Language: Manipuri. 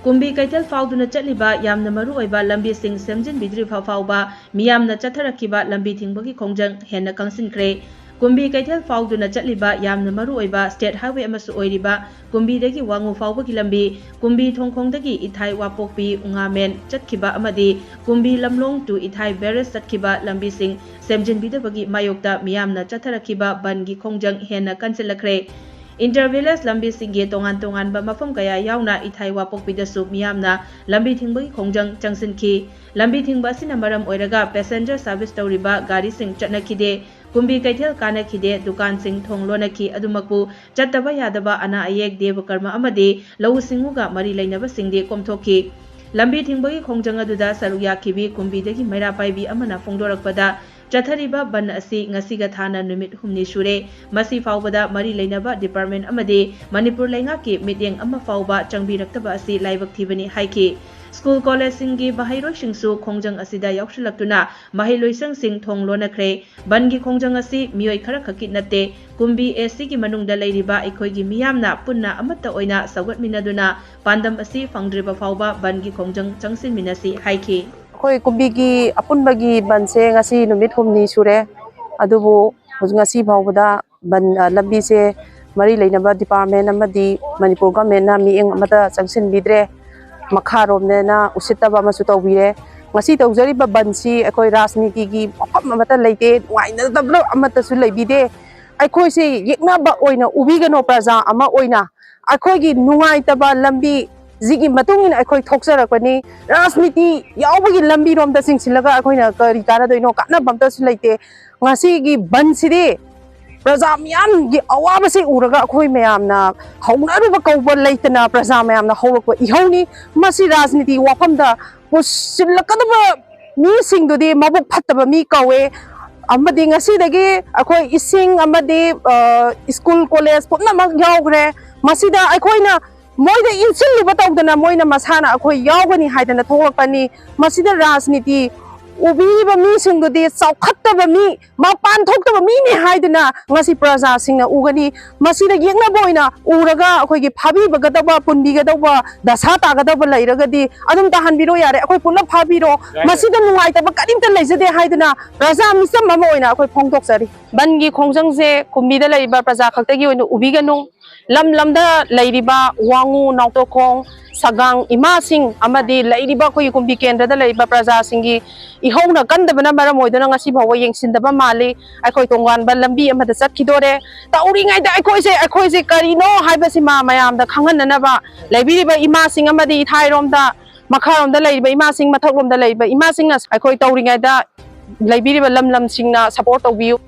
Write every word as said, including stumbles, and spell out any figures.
ꯀꯨꯝꯕꯤ ꯀꯩꯊꯦꯜ ꯐꯥꯎꯗꯨꯅ ꯆꯠꯂꯤꯕ ꯌꯥꯝꯅ ꯃꯔꯨ ꯑꯣꯏꯕ ꯂꯝꯕꯤꯁꯤꯡ ꯁꯦꯝꯖꯤꯟꯕꯤꯗ꯭ꯔꯤꯕ ꯐꯥꯎꯕ ꯃꯤꯌꯥꯝꯅ ꯆꯠꯊꯔꯛꯈꯤꯕ ꯂꯝꯕꯤ ꯊꯤꯡꯕꯒꯤ ꯈꯣꯡꯖꯪ ꯍꯦꯟꯅ ꯀꯪꯁꯤꯟꯈ꯭ꯔꯦ꯫ ꯀꯨꯝꯕꯤ ꯀꯩꯊꯦꯜ ꯐꯥꯎꯗꯨꯅ ꯆꯠꯂꯤꯕ ꯌꯥꯝꯅ ꯃꯔꯨ ꯑꯣꯏꯕ state highway ꯑꯃꯁꯨ ꯑꯣꯏꯔꯤꯕ ꯀꯨꯝꯕꯤꯗꯒꯤ ꯋꯥꯉꯨ ꯐꯥꯎꯕꯒꯤ ꯂꯝꯕꯤ, ꯀꯨꯝꯕꯤ ꯊꯣꯡꯈꯣꯡꯗꯒꯤ ꯏꯊꯥꯏ ꯋꯥꯄꯣꯛꯄꯤ ꯎꯉꯥꯃꯦꯟ ꯆꯠꯈꯤꯕ ꯑꯃꯗꯤ ꯀꯨꯝꯕꯤ ꯂꯝꯂꯣꯡ to ꯏꯊꯥꯏ barrage ꯆꯠꯈꯤꯕ ꯂꯝꯕꯤꯁꯤꯡ ꯁꯦꯝꯖꯤꯟꯕꯤꯗꯕꯒꯤ ꯃꯥꯌꯣꯛꯇ ꯃꯤꯌꯥꯝꯅ ꯆꯠꯊꯔꯛꯈꯤꯕ ꯕꯟꯒꯤ ꯈꯣꯡꯖꯪ ꯍꯦꯟꯅ ꯀꯟꯁꯤꯜꯂꯛꯈ꯭ꯔꯦ꯫ Inter village ꯂꯝꯕꯤꯁꯤꯡꯒꯤ ꯇꯣꯉꯥꯟ ꯇꯣꯉꯥꯟꯕ ꯃꯐꯝ ꯀꯌꯥ ꯌꯥꯎꯅ ꯏꯊꯥꯏ ꯋꯥꯄꯣꯛꯄꯤꯗꯁꯨ ꯃꯤꯌꯥꯝꯅ ꯂꯝꯕꯤ ꯊꯤꯡꯕꯒꯤ ꯈꯣꯡꯖꯪ ꯆꯪꯁꯤꯟꯈꯤ꯫ ꯂꯝꯕꯤ ꯊꯤꯡꯕ ꯑꯁꯤꯅ ꯃꯔꯝ ꯑꯣꯏꯔꯒ passenger service ꯇꯧꯔꯤꯕ ꯒꯥꯔꯤꯁꯤꯡ ꯆꯠꯅꯈꯤꯗꯦ꯫ ꯀꯨꯝꯕꯤ ꯀꯩꯊꯦꯜ ꯀꯥꯅꯈꯤꯗꯦ, ꯗꯨꯀꯥꯟꯁꯤꯡ ꯊꯣꯡ ꯂꯣꯟꯅꯈꯤ꯫ ꯑꯗꯨꯃꯛꯄꯨ ꯆꯠꯇꯕ ꯌꯥꯗꯕ ꯑꯅꯥ ꯑꯌꯦꯛ, ꯗꯦꯕ ꯀꯔꯃ ꯑꯃꯗꯤ ꯂꯧꯎ ꯁꯤꯡꯎꯒ ꯃꯔꯤ ꯂꯩꯅꯕꯁꯤꯡꯗꯤ ꯀꯣꯝꯊꯣꯛꯈꯤ꯫ ꯂꯝꯕꯤ ꯊꯤꯡꯕꯒꯤ ꯈꯣꯡꯖꯪ ꯑꯗꯨꯗ ꯁꯔꯨꯛ ꯌꯥꯈꯤꯕꯤ ꯀꯨꯝꯕꯤꯗꯒꯤ ꯃꯩꯔꯥ ꯄꯥꯏꯕꯤ ꯑꯃꯅ ꯐꯣꯡꯗꯣꯔꯛꯄꯗ, ꯆꯠꯊꯔꯤꯕ ꯕꯟ ꯑꯁꯤ ꯉꯁꯤꯒ ꯊꯥꯅ ꯅꯨꯃꯤꯠ ꯍꯨꯝꯅꯤ ꯁꯨꯔꯦ꯫ ꯃꯁꯤ ꯐꯥꯎꯕꯗ ꯃꯔꯤ ꯂꯩꯅꯕ department ꯑꯃꯗꯤ ꯃꯅꯤꯄꯨꯔ ꯂꯩꯉꯥꯛꯀꯤ ꯃꯤꯠꯌꯦꯡ ꯑꯃ ꯐꯥꯎꯕ ꯆꯪꯕꯤꯔꯛꯇꯕ ꯑꯁꯤ ꯂꯥꯏꯕꯛ ꯊꯤꯕꯅꯤ ꯍꯥꯏꯈꯤ꯫ ꯁ꯭ꯀꯨꯜ ꯀꯣꯂꯦꯖꯁꯤꯡꯒꯤ ꯃꯍꯩꯔꯣꯏꯁꯤꯡꯁꯨ ꯈꯣꯡꯖꯪ ꯑꯁꯤꯗ ꯌꯥꯎꯁꯤꯜꯂꯛꯇꯨꯅ ꯃꯍꯩꯂꯣꯏꯁꯪꯁꯤꯡ ꯊꯣꯡ ꯂꯣꯟꯅꯈ꯭ꯔꯦ꯫ ꯕꯟꯒꯤ ꯈꯣꯡꯖꯪ ꯑꯁꯤ ꯃꯤꯑꯣꯏ ꯈꯔ ꯈꯛꯀꯤ ꯅꯠꯇꯦ꯫ ꯀꯨꯝꯕꯤ ꯑꯦꯁ ꯁꯤꯒꯤ ꯃꯅꯨꯡꯗ ꯂꯩꯔꯤꯕ ꯑꯩꯈꯣꯏꯒꯤ ꯃꯤꯌꯥꯝꯅ ꯄꯨꯟꯅ ꯑꯃꯠꯇ ꯑꯣꯏꯅ ꯁꯧꯒꯠꯃꯤꯟꯅꯗꯨꯅ ꯄꯥꯟꯗꯝ ꯑꯁꯤ ꯐꯪꯗ꯭ꯔꯤꯕ ꯐꯥꯎꯕ ꯕꯟꯒꯤ ꯈꯣꯡꯖꯪ ꯆꯪꯁꯤꯟꯃꯤꯟꯅꯁꯤ ꯍꯥꯏꯈꯤ꯫ ꯑꯩꯈꯣꯏ ꯀꯨꯝꯕꯤꯒꯤ ꯑꯄꯨꯟꯕꯒꯤ ꯕꯟꯁꯦ ꯉꯁꯤ ꯅꯨꯃꯤꯠ ꯍꯨꯝꯅꯤ ꯁꯨꯔꯦ꯫ ꯑꯗꯨꯕꯨ ꯍꯧꯖꯤꯛ ꯉꯁꯤ ꯐꯥꯎꯕꯗ ꯕꯟ, ꯑ, ꯂꯝꯕꯤꯁꯦ ꯃꯔꯤ ꯂꯩꯅꯕ department ꯑꯃꯗꯤ ꯃꯅꯤꯄꯨꯔ governmentꯅ ꯃꯤꯠꯌꯦꯡ ꯑꯃꯠꯇ ꯆꯪꯁꯤꯟꯕꯤꯗ꯭ꯔꯦ꯫ ꯃꯈꯥꯔꯣꯝꯗꯅ ꯎꯁꯤꯠꯇꯕ ꯑꯃꯁꯨ ꯇꯧꯕꯤꯔꯦ꯫ ꯉꯁꯤ ꯇꯧꯖꯔꯤꯕ ꯕꯟꯁꯤ ꯑꯩꯈꯣꯏ ꯔꯥꯖꯅꯤꯇꯤꯒꯤ ꯋꯥꯐꯝ ꯑꯃꯠꯇ ꯂꯩꯇꯦ, ꯅꯨꯡꯉꯥꯏꯅꯗꯕ ꯑꯃꯠꯇꯁꯨ ꯂꯩꯕꯤꯗꯦ꯫ ꯑꯩꯈꯣꯏꯁꯤ ꯌꯦꯛꯅꯕ ꯑꯣꯏꯅ ꯎꯕꯤꯒꯅꯣ, ꯄ꯭ꯔꯖꯥ ꯑꯃ ꯑꯣꯏꯅ ꯑꯩꯈꯣꯏꯒꯤ ꯅꯨꯡꯉꯥꯏꯇꯕ ꯂꯝꯕꯤꯁꯤꯒꯤ ꯃꯇꯨꯡ ꯏꯟꯅ ꯑꯩꯈꯣꯏ ꯊꯣꯛꯆꯔꯛꯄꯅꯤ꯫ ꯔꯥꯖꯅꯤꯇꯤ ꯌꯥꯎꯕꯒꯤ ꯂꯝꯕꯤꯔꯣꯝꯗ ꯆꯤꯡꯁꯤꯜꯂꯒ ꯑꯩꯈꯣꯏꯅ ꯀꯔꯤ ꯀꯥꯟꯅꯗꯣꯏꯅꯣ? ꯀꯥꯟꯅꯕ ꯑꯝꯇꯁꯨ ꯂꯩꯇꯦ꯫ ꯉꯁꯤꯒꯤ ꯕꯟꯁꯤꯗꯤ ꯄ꯭ꯔꯖꯥ ꯃꯤꯌꯥꯝꯒꯤ ꯑꯋꯥꯕꯁꯤ ꯎꯔꯒ ꯑꯩꯈꯣꯏ ꯃꯌꯥꯝꯅ ꯍꯧꯅꯔꯨꯕ ꯀꯧꯕ ꯂꯩꯇꯅ ꯄ꯭ꯔꯖꯥ ꯃꯌꯥꯝꯅ ꯍꯧꯔꯛꯄ ꯏꯍꯧꯅꯤ꯫ ꯃꯁꯤ ꯔꯥꯖꯅꯤꯇꯤ ꯋꯥꯐꯝꯗ ꯄꯨꯁꯤꯜꯂꯛꯀꯗꯕ ꯃꯤꯁꯤꯡꯗꯨꯗꯤ ꯃꯕꯨꯛ ꯐꯠꯇꯕ ꯃꯤ ꯀꯧꯋꯦ꯫ ꯑꯃꯗꯤ ꯉꯁꯤꯗꯒꯤ ꯑꯩꯈꯣꯏ ꯏꯁꯤꯡ ꯑꯃꯗꯤ, ꯑ, ꯁ꯭ꯀꯨꯜ ꯀꯣꯂꯦꯖ ꯄꯨꯝꯅꯃꯛ ꯌꯥꯎꯈ꯭ꯔꯦ꯫ ꯃꯁꯤꯗ ꯑꯩꯈꯣꯏꯅ ꯃꯣꯏꯗ ꯏꯟꯁꯤꯜꯂꯨꯕ ꯇꯧꯗꯅ ꯃꯣꯏꯅ ꯃꯁꯥꯅ ꯑꯩꯈꯣꯏ ꯌꯥꯎꯒꯅꯤ ꯍꯥꯏꯗꯅ ꯊꯣꯛꯂꯛꯄꯅꯤ꯫ ꯃꯁꯤꯗ ꯔꯥꯖꯅꯤꯇꯤ ꯎꯕꯤꯔꯤꯕ ꯃꯤꯁꯤꯡꯗꯨꯗꯤ ꯆꯥꯎꯈꯠꯇꯕ ꯃꯤ, ꯃꯄꯥꯟ ꯊꯣꯛꯇꯕ ꯃꯤꯅꯤ ꯍꯥꯏꯗꯨꯅ ꯉꯁꯤ ꯄ꯭ꯔꯖꯥꯁꯤꯡꯅ ꯎꯒꯅꯤ꯫ ꯃꯁꯤꯗ ꯌꯦꯛꯅꯕ ꯑꯣꯏꯅ ꯎꯔꯒ ꯑꯩꯈꯣꯏꯒꯤ ꯐꯥꯕꯤꯕꯒꯗꯧꯕ, ꯄꯨꯟꯕꯤꯒꯗꯧꯕ, ꯗꯁꯥ ꯇꯥꯒꯗꯧꯕ ꯂꯩꯔꯒꯗꯤ ꯑꯗꯨꯝ ꯇꯥꯍꯟꯕꯤꯔꯣ ꯌꯥꯔꯦ, ꯑꯩꯈꯣꯏ ꯄꯨꯂꯞ ꯐꯥꯕꯤꯔꯣ꯫ ꯌꯥꯏ, ꯌꯥꯏ꯫ ꯃꯁꯤꯗ ꯅꯨꯡꯉꯥꯏꯇꯕ ꯀꯔꯤꯝꯇ ꯂꯩꯖꯗꯦ ꯍꯥꯏꯗꯨꯅ ꯄ꯭ꯔꯖꯥ ꯃꯤꯆꯝ ꯑꯃ ꯑꯣꯏꯅ ꯑꯩꯈꯣꯏ ꯐꯣꯡꯗꯣꯛꯆꯔꯤ꯫ ꯕꯟꯒꯤ ꯈꯣꯡꯖꯪꯁꯦ ꯀꯨꯝꯕꯤꯗ ꯂꯩꯔꯤꯕ ꯄ꯭ꯔꯖꯥ ꯈꯛꯇꯒꯤ ꯑꯣꯏꯅ ꯎꯕꯤꯒꯅꯨ꯫ ꯂꯝ ꯂꯝꯗ ꯂꯩꯔꯤꯕ ꯋꯥꯉꯨ, ꯅꯥꯎꯇꯣꯈꯣꯡ, ꯁꯒꯥꯡ ꯏꯃꯥꯁꯤꯡ ꯑꯃꯗꯤ ꯂꯩꯔꯤꯕ ꯑꯩꯈꯣꯏꯒꯤ ꯀꯨꯝꯕꯤ ꯀꯦꯟꯗ꯭ꯔꯗ ꯂꯩꯔꯤꯕ ꯄ꯭ꯔꯖꯥꯁꯤꯡꯒꯤ ꯏꯍꯧꯅ ꯀꯟꯗꯕꯅ ꯃꯔꯝ ꯑꯣꯏꯗꯨꯅ ꯉꯁꯤ ꯐꯥꯎꯕ ꯌꯦꯡꯁꯤꯟꯗꯕ ꯃꯥꯜꯂꯤ꯫ ꯑꯩꯈꯣꯏ ꯇꯣꯉꯥꯟꯕ ꯂꯝꯕꯤ ꯑꯃꯗ ꯆꯠꯈꯤꯗꯣꯔꯦ꯫ ꯇꯧꯔꯤꯉꯩꯗ ꯑꯩꯈꯣꯏꯁꯦ, ꯑꯩꯈꯣꯏꯁꯦ ꯀꯔꯤꯅꯣ ꯍꯥꯏꯕꯁꯤꯃ ꯃꯌꯥꯝꯗ ꯈꯪꯍꯟꯅꯅꯕ ꯂꯩꯕꯤꯔꯤꯕ ꯏꯃꯥꯁꯤꯡ ꯑꯃꯗꯤ ꯏꯊꯥꯏꯔꯣꯝꯗ, ꯃꯈꯥꯔꯣꯝꯗ ꯂꯩꯔꯤꯕ ꯏꯃꯥꯁꯤꯡ, ꯃꯊꯛꯂꯣꯝꯗ ꯂꯩꯔꯤꯕ ꯏꯃꯥꯁꯤꯡꯅ ꯑꯩꯈꯣꯏ ꯇꯧꯔꯤꯉꯩꯗ ꯂꯩꯕꯤꯔꯤꯕ ꯂꯝ ꯂꯝꯁꯤꯡꯅ support ꯇꯧꯕꯤꯌꯨ꯫